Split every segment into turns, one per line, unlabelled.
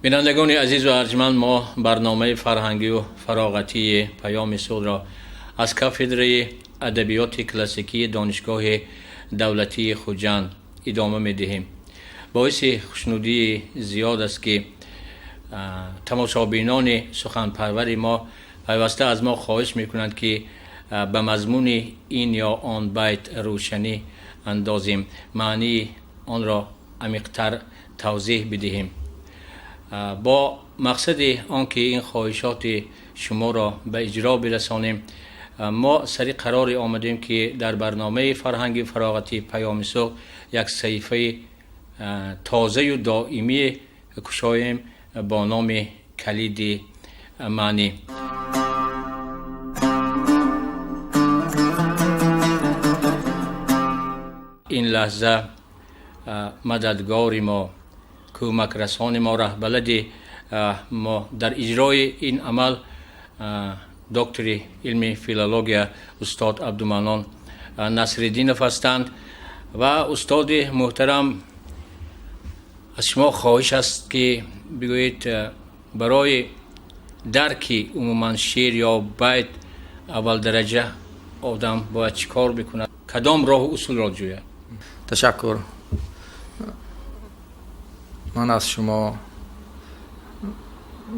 Бинандагони азизу арҷманд, мо барномаи фарҳангию фароғатии Паёми Суғдро аз кафедраи адабиёти классикии Донишгоҳи давлатии Хуҷанд идома медиҳем. Боиси хушнудии зиёд аст, ки тамошобинони суханпарвари мо пайваста аз мо хоҳиш мекунанд, ки ба мазмуни ин ё он байт рӯшанӣ андозем, маънии онро амиқтар тавзеҳ бидиҳем. Бо мақсади он ки ин хоҳишоти шуморо ба иҷро бирасонем, мо сари қароре омадем, ки дар барномаи фарҳанги фароғатии Паёми Суғд як саҳифаи тозаю доимӣ кушоем бо номи Калиди маънӣ. Ин лаҳза мададгори мо, кӯмакрасони мо, раҳбалади мо дар иҷрои ин амал доктори илми филология устод Абдуманнон Насриддинов ҳастанд. Ва устоди муҳтарам, аз шумо хоҳиш аст, ки бигӯед, барои дарки умуман шеър ё байт аввалдараҷа одам бояд чӣ кор бикунад, кадом роҳу усулро ҷӯяд?
Ташаккур. Ман аз шумо,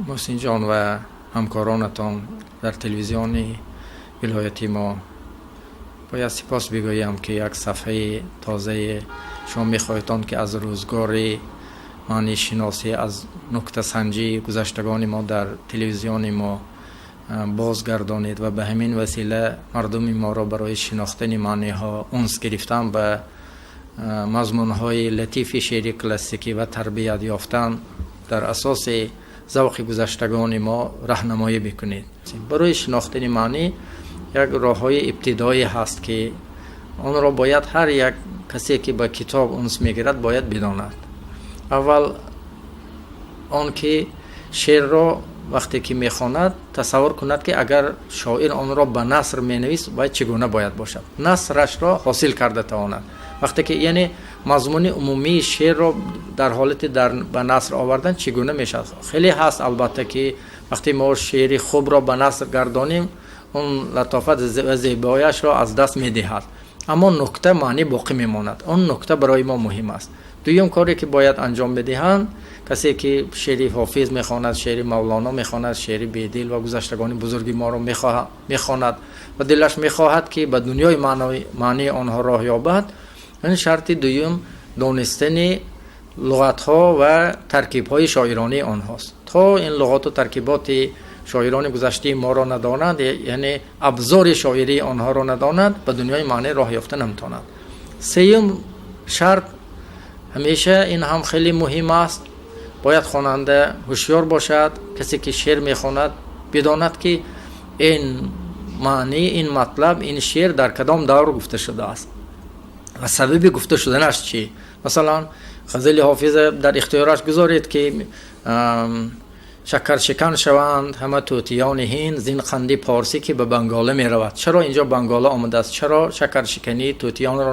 Муҳсинҷон, ва ҳамкоронатон дар телевизиони вилояти мо бояд сипос бигӯям, ки як сафҳаи тозаи шумо мехоҳедон, ки аз рӯзгори маънишиносӣ, аз нуктасанҷии гузаштагони мо дар телевизиони мо бозгардонед ва ба ҳамин васила мардуми моро барои шинохтани маъниҳо, унс гирифтан ба мазмунҳои латифи шеъри классикӣ ва тарбият ёфтан дар асоси завқи гузаштагони мо раҳнамоӣ бикунед. Барои шинохтани маънӣ як роҳҳои ибтидоӣ ҳаст, ки онро бояд ҳар як касе, ки ба китоб унс мегирад, бояд бидонад. Аввал он ки шеърро вақте ки мехонад, тасаввур кунад, ки агар шоир онро ба наср менавист, бояд чӣ гуна бояд бошад, насрашро ҳосил карда тавонад. Вақте ки, яъне, мазмуни умумии шеърро дар ҳолати дар ба наср овардан чӣ гуна мешавад. Хеле ҳаст, албатта, ки вақте мо шеъри хубро ба наср гардонем, он латофат ва зебояшро аз даст медиҳад, аммо нукта, маънӣ боқӣ мемонад. Он нукта барои мо муҳим аст. Дуюм коре, ки бояд анҷом бидиҳанд касе, ки шеъри Ҳофиз мехонад, шеъри Мавлоно мехонад, шеъри Бедил ва гузаштагони бузурги моро мехонад ва дилаш мехоҳад, ки ба дунёи маънии онҳо роҳ ёбад, ин шарти дуюм донистани луғатҳо ва таркибҳои шоиронии онҳост. То ин луғату таркиботи шоирони гузаштаи моро надонанд, яъне абзори шоирии онҳоро надонанд, ба дунёи маънӣ роҳ ёфта наметавонад. Сеюм шарт, ҳамеша ин ҳам хеле муҳим аст, бояд хонанда ҳушёр бошад. Касе, ки шеър мехонад, бидонад, ки ин маънӣ, ин матлаб, ин шеър дар кадом давр гуфта шудааст ва сабаби гуфта шуданаш чӣ. Масалан, ғазали Ҳофиза дар ихтиёраш гузоред, ки шакаршикан шаванд ҳама тӯтиёни ҳинд зин қанди порсӣ, ки ба Бангола меравад. Чаро инҷо Бангола омадааст? Чаро шакаршикании тӯтиёнро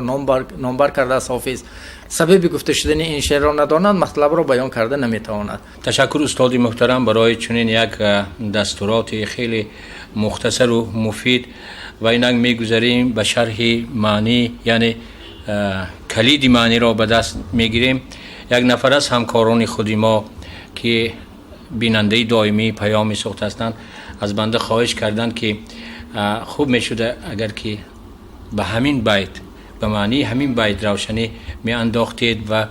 номбар кардааст Ҳофиз? Сабаби гуфта шудани ин шеърро надонад, матлабро баён карда наметавонад.
Ташаккур, устоди муҳтарам, барои чунин як дастуроти хеле мухтасару муфид. Ва инак мегузарем ба шарҳи маънӣ, яъне калиди маъниро ба даст мегирем. Як нафар аз ҳамкорони худи мо, ки бинандаи доимии Паёми Суғд ҳастанд, аз банда хоҳиш карданд, ки хуб мешуда, агар ки ба ҳамин байт, ба маънии ҳамин байт равшанӣ меандохтед ва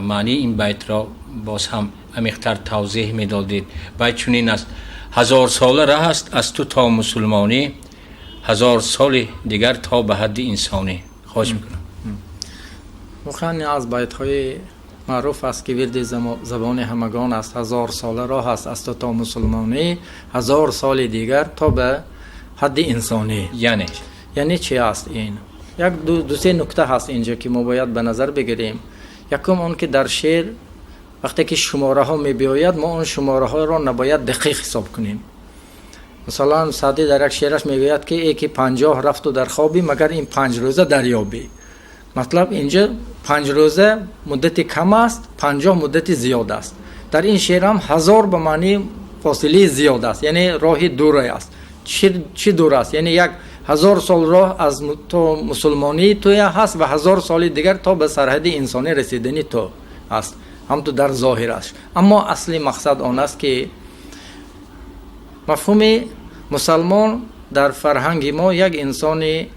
маънии ин байтро боз ҳам амиқтар тавзеҳ медодед. Байт чунин аст: ҳазорсола раҳ аст аз ту то мусулмонӣ, 1000 соли дигар то ба ҳадди инсонӣ. Хоҳиш мекунам.
Воқеан аз байтҳои маъруф аст, ки вирди забони ҳамагон аст. 1000 сола роҳ аст аз ту то мусулмонӣ, 1000 соли дигар то ба ҳадди инсонӣ.
Яъне?
Яъне чи аст ин? Як ду се нукта ҳаст инҷо, ки мо бояд ба назар бигирем. Якум он ки дар шеър вақте ки шумораҳо мебиёяд, мо он шумораҳоро набояд дақиқ ҳисоб кунем. Масалан, Саъдӣ дар як шеъраш мегӯяд, ки э ки 50 рафту дар хобӣ, магар ин 5 рӯза дарёбӣ. Матлаб инҷа 5 рӯза муддати кам аст, 50 муддати зиёд аст. Дар ин шеър ҳам 1000 ба маънии фосилаи зиёд аст, яъне роҳи дуре аст. Чӣ дур аст? Яъне 1000 сол роҳ аз то мусулмонии туя ҳаст ва 1000 соли дигар то ба сарҳади инсонӣ расидани ту аст, ҳам ту дар зоҳир аст. Аммо асли мақсад он аст, ки мафҳуми мусалмон дар фарҳанги мо як инсоне,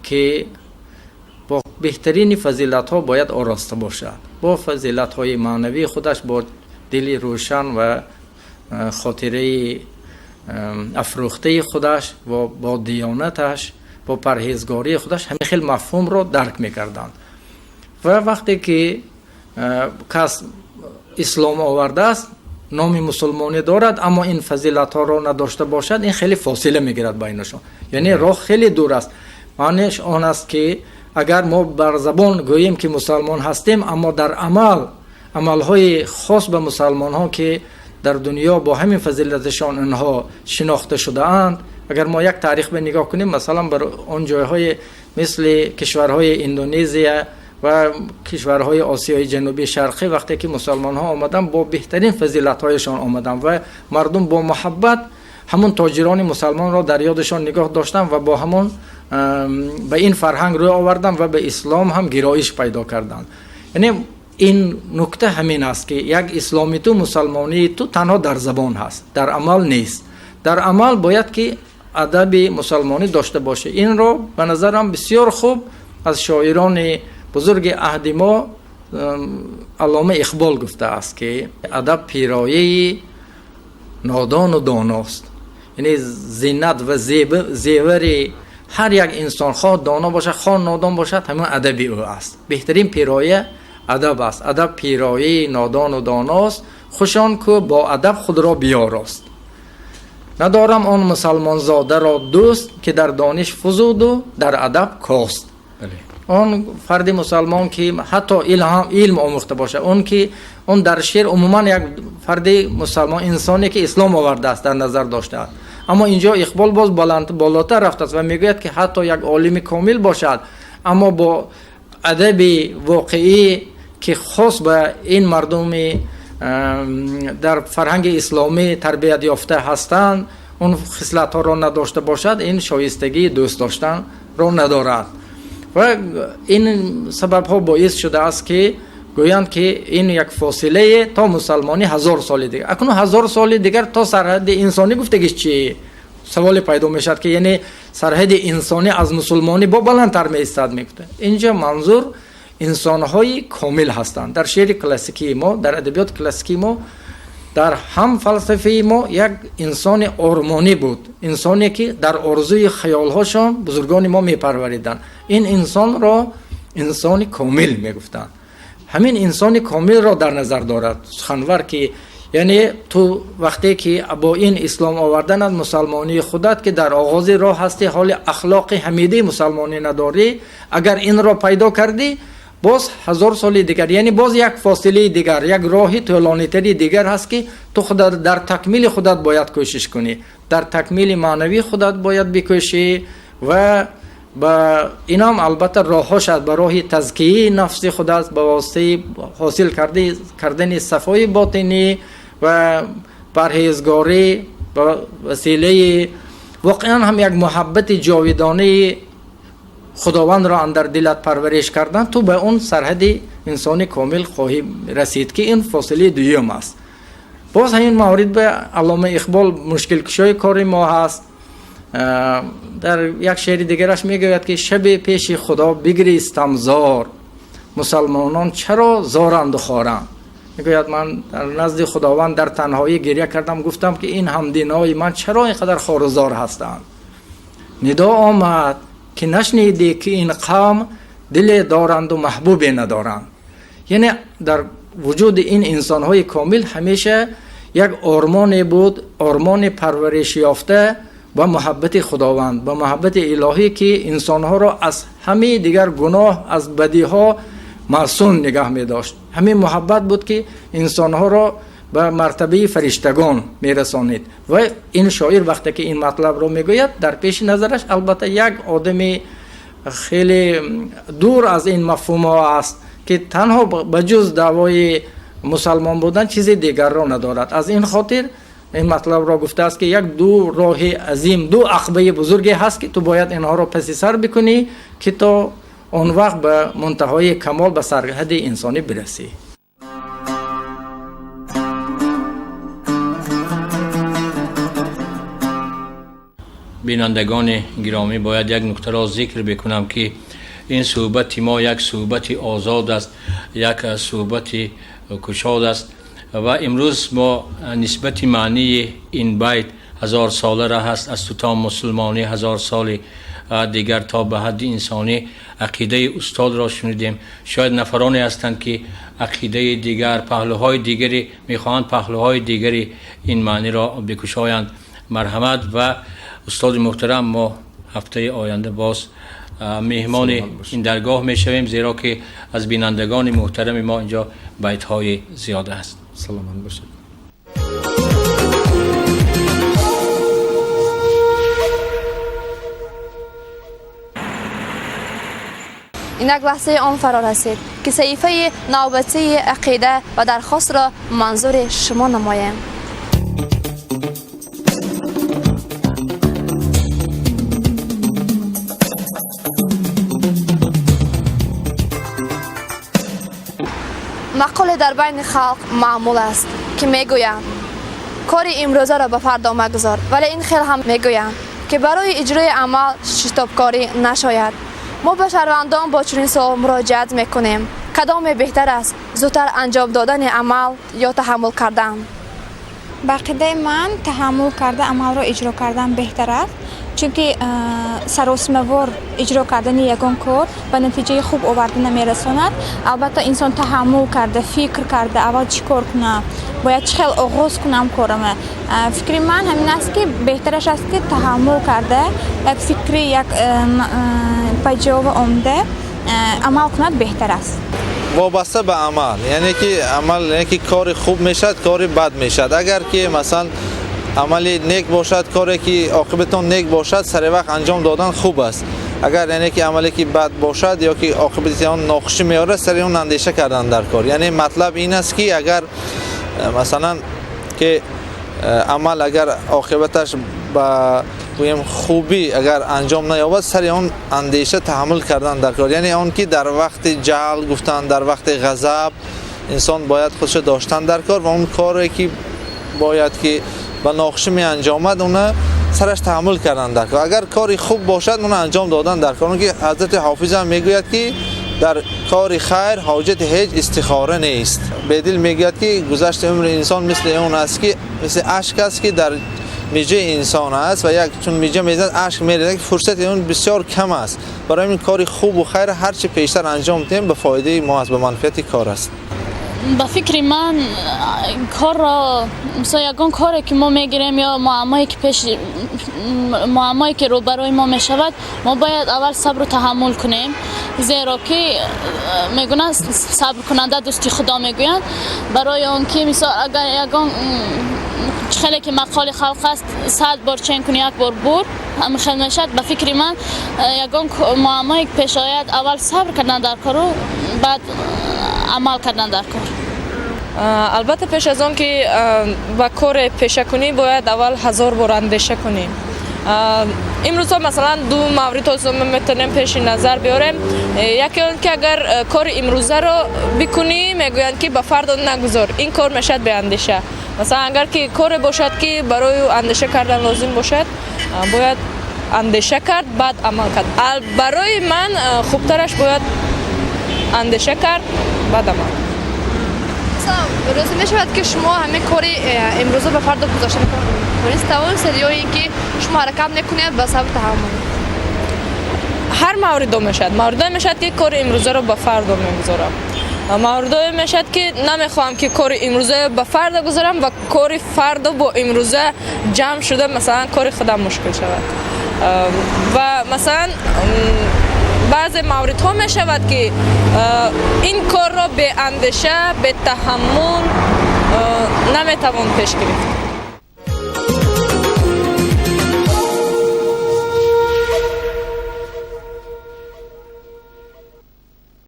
ки бо беҳтарини фазилатҳо бояд ороста бошад, бо фазилатҳои маънавии худаш, бо дили рӯшан ва хотираи афрӯхтаи худаш, бо диёнаташ, бо парҳезгории худаш, ҳамин хел мафҳумро дарк мекарданд. Ва вақте ки кас ислом овардааст, номи мусулмонӣ дорад, аммо ин фазилатҳоро надошта бошад, ин хеле фосила мегирад байнашон, яъне роҳ хеле дур аст. Маънияш он аст, ки агар мо бар забон гӯем, ки мусалмон ҳастем, аммо дар амал амалҳои хос ба мусалмонҳо, ки дар дунё бо ҳамин фазилаташон инҳо шинохта шудаанд, агар мо як таърих ба нигоҳ кунем, масалан, бар он ҷойҳои мисли кишварҳои Индонезия ва кишварҳои Осиёи Ҷанубии Шарқӣ, вақте ки мусалмонҳо омаданд, бо беҳтарин фазилатҳояшон омаданд ва мардум бо муҳаббат ҳамон тоҷирони мусалмонро дар ёдашон нигоҳ доштанд ва бо ҳамон ба ин фарҳанг рӯй оварданд ва ба ислом ҳам гироиш пайдо карданд. Яъне ин нукта ҳамин аст, ки як исломи ту, мусалмонии ту танҳо дар забон ҳаст, дар амал нест. Дар амал бояд ки адаби мусалмонӣ дошта бошӣ. Инро ба назарам бисёр хуб аз шоирони бузурги аҳди мо Аллома Иқбол гуфтааст, ки адаб пирояи нодону доност. Яъне зинат ва зевари ҳар як инсон, хоҳ доно бошад, хоҳ нодон бошад, ҳамон адаби ӯ аст. Беҳтарин пироя адаб аст. Адаб пирояи нодону доност, хушон ку бо адаб худро биёрост. Надорам он мусалмонзодаро дӯст, ки дар дониш фузуду дар адаб кост. Он фарди мусалмон, ки ҳатто илм омӯхта бошад, он ки он дар шеър умуман як фарди мусалмон, инсоне ки ислом овардааст, дар назар доштааст. Аммо инҷо Иқбол боз болотар рафтааст ва мегӯяд, ки ҳатто як олими комил бошад, аммо бо адаби воқеӣ, ки хос ба ин мардуми дар фарҳанги исломӣ тарбият ёфта ҳастанд, он хислатҳоро надошта бошад, ин шоистагии дӯст доштанро надорад. Ва ин сабабҳо боис шудааст, ки гӯянд, ки ин як фосилае то мусалмонӣ 1000 соли дигар. Акнун 1000 соли дигар то сарҳади инсонӣ гуфтагиш чи саволе пайдо мешавад, ки яъне сарҳади инсонӣ аз мусулмонӣ бо баландтар меистад, мегуфта. Инҷо манзур инсонҳои комил ҳастанд. Дар шеъри классикии мо, дар адабиёти классикии мо, дар ҳам фалсафаи мо як инсони ормонӣ буд, инсоне ки дар орзуи хаёлҳошон бузургони мо мепарвариданд. Ин инсонро инсони комил мегуфтанд. Ҳамин инсони комилро дар назар дорад суханвар, ки яъне ту вақте ки бо ин ислом оварданат, мусалмонии худат, ки дар оғози роҳ ҳастӣ, ҳоли ахлоқи ҳамидаи мусалмонӣ надорӣ, агар инро пайдо кардӣ, боз 1000 соли дигар, яъне боз як фосилаи дигар, як роҳи тӯлонитари дигар ҳаст, ки ту худат дар такмили худат бояд кӯшиш кунӣ, дар такмили маънавии худат бояд бикӯшӣ. Ва ба инам албатта роҳҳош аст, ба роҳи тазкияи нафси худ аст, ба воситаи ҳосил кардани сафои ботинӣ ва парҳезгорӣ, ба василаи воқеан ҳам як муҳаббати ҷовидонаи худовандро андар дилат парвариш кардан, ту ба он сарҳади инсони комил хоҳӣ расид, ки ин фосилаи дуюм аст. Боз ҳамин маврид ба Аллома Иқбол мушкилкушои кори мо ҳаст. Дар як шеъри дигараш мегӯяд, ки шаби пеши Худо бигристам зор, мусалмонон чаро зоранду хоранд. Мегӯяд, ман дар назди Худованд дар танҳоӣ гиря кардам, гуфтам, ки ин ҳамдинои ман чаро ин қадар хору зор ҳастанд. Нидо омад, ки нашнидӣ, ки ин қавм диле доранду маҳбубе надоранд. Яъне дар вуҷуди ин инсонҳои комил ҳамеша як ормоне буд, ормони парваришёфта ба муҳаббати Худованд, ба муҳаббати илоҳӣ, ки инсонҳоро аз ҳамаи дигар гуноҳ, аз бадиҳо маъсум нигоҳ медошт. Ҳамин муҳаббат буд, ки инсонҳоро ба мартабаи фариштагон мерасонид. Ва ин шоир вақте ки ин матлабро мегӯяд, дар пеши назараш албатта як одами хеле дур аз ин мафҳумҳо аст, ки танҳо ба ҷуз даъвои мусалмон будан чизи дигарро надорад. Аз ин хотир ин матлабро гуфтааст, ки як ду роҳи азим, ду ақбаи бузурге ҳаст, ки ту бояд инҳоро паси сар бикунӣ, ки то он вақт ба мунтаҳои камол, ба сарҳади инсонӣ бирасӣ.
Бинандагони гиромӣ, бояд як нуктаро зикр бикунам, ки ин суҳбати мо як суҳбати озод аст, як суҳбати кушод аст ва имрӯз мо нисбати маънии ин байт ҳазор сола раҳ аст аз ту то мусулмонӣ, ҳазор соли дигар то ба ҳадди инсонӣ, ақидаи устодро шунидем. Шояд нафароне ҳастанд, ки ақидаи дигар, паҳлӯҳои дигаре мехоҳанд, паҳлӯҳои дигари ин маъниро бикушоянд. Марҳамат. Ва устоди муҳтарам, мо ҳафтаи оянда боз меҳмони ин даргоҳ мешавем, зеро ки аз бинандагони муҳтарами мо инҷо байтҳои зиёд аст.
Саломат бошед.
Инак лаҳзаи он фаро расид, ки саҳифаи навбатии ақида ва дархостро манзури шумо намоем. Мақоле дар байни халқ маъмул аст, ки мегӯянд: кори имрӯзаро ба фардо магузор, вале ин хел ҳам мегӯянд, ки барои иҷрои амал шитобкорӣ нашояд. Мо ба шаҳрвандон бо чунин суол муроҷиат мекунем: кадоме беҳтар аст, зудтар анҷом додани амал ё таҳаммул кардан?
Ба ақидаи ман, таҳаммул карда амалро иҷро кардан беҳтар аст, чунки саросимавор иҷро кардани ягон кор ба натиҷаи хуб оварда намерасонад. Албатта, инсон таҳаммул карда, фикр карда, аввал чӣ кор кунам, бояд чӣ хел оғоз кунам корама. Фикри ман ҳамин аст, ки беҳтараш аст, ки таҳаммул карда, як фикри як ба ҷова омда амал кунад беҳтар аст.
Вобаста ба амал, яъне ки амал, яъне ки кори хуб мешавад, кори бад мешавад. Агар ки масалан амали нек бошад, коре ки оқибати он нек бошад, сари вақт анҷом додан хуб аст. Агар яъне ки амале ки бад бошад ё ки оқибати он нохушӣ меорад, сари он андеша кардан дар кор. Яъне матлаб ин аст, ки агар масалан ки амал агар оқибаташ ба гӯем хубӣ агар анҷом наёбад, сари он андеша таҳаммул кардан дар кор. Яъне он ки дар вақти ҷаҳл гуфтан, дар вақти ғазаб инсон бояд худшо доштан дар кор ва он коре ки бояд ки ба нохушӣ меанҷомад, она сараш таҳаммул кардан дар кор. Агар кори хуб бошад, она анҷом додан дар кор. Он ки ҳазрати ҳофиз ҳам мегӯяд, ки дар кори хайр ҳоҷати ҳеҷ истихора нест. Бедил мегӯяд, ки гузашти умри инсон мисли он аст, ки мисли ашк аст, ки дар миҷаи инсон аст ва як чун миҷа мезанад, ашк мерезад, ки фурсати он бисёр кам аст. Барои ин кори хубу хайр ҳарчи пештар анҷом диҳем, ба фоидаи мо аст, ба манфиати кор аст.
Ба фикри ман, корро, мисол, ягон коре ки мо мегирем ё муаммое ки пеш, муаммое ки рӯбарӯи мо мешавад, мо бояд аввал сабру таҳаммул кунем, зеро ки мегӯянд, сабркунанда дӯсти худо мегӯянд. Барои он ки мисол агар ягон хеле ки мақоли халқ аст, 100 бор чен кунӣ, як бор бур, ҳамин хел мешавад. Ба фикри ман, ягон муаммое ки пеш ояд, аввал сабр кардан дар кору баъд амал кардан дар кор.
Албатта, пеш аз он ки ба коре пеша кунӣ, бояд аввал ҳазор бор андеша кунӣ. Имрӯзҳо масалан ду маврид ҳозир мо метавонем пеши назар биёрем. Яке он ки агар кори имрӯзаро бикунӣ, мегӯянд, ки ба фардо нагузор, ин кор мешавад беандеша. Масалан, агар ки коре бошад, ки барои андеша кардан лозим бошад, бояд андеша кард, баъд амал кард. Барои ман хубтараш бояд андеша кард, баъд амал.
Розӣ мешавад, ки шумо ҳамин кори имрӯза ба фардо гузошта метавонед, тавонистед, ё ин ки шумо ҳаракат мекунед ба сабр таҳаммул?
Ҳар мавридо мешавад. Мавридое мешавад, ки кори имрӯзаро ба фардо мегузорам, мавридое мешавад, ки намехоҳам, ки кори имрӯза ба фардо гузорам ва кори фардо бо имрӯза ҷамъ шуда, масалан, кори худам мушкил шавад. Ва масалан баъзе мавридҳо мешавад, ки ин корро беандеша, бетаҳаммул наметавон пеш гирифт.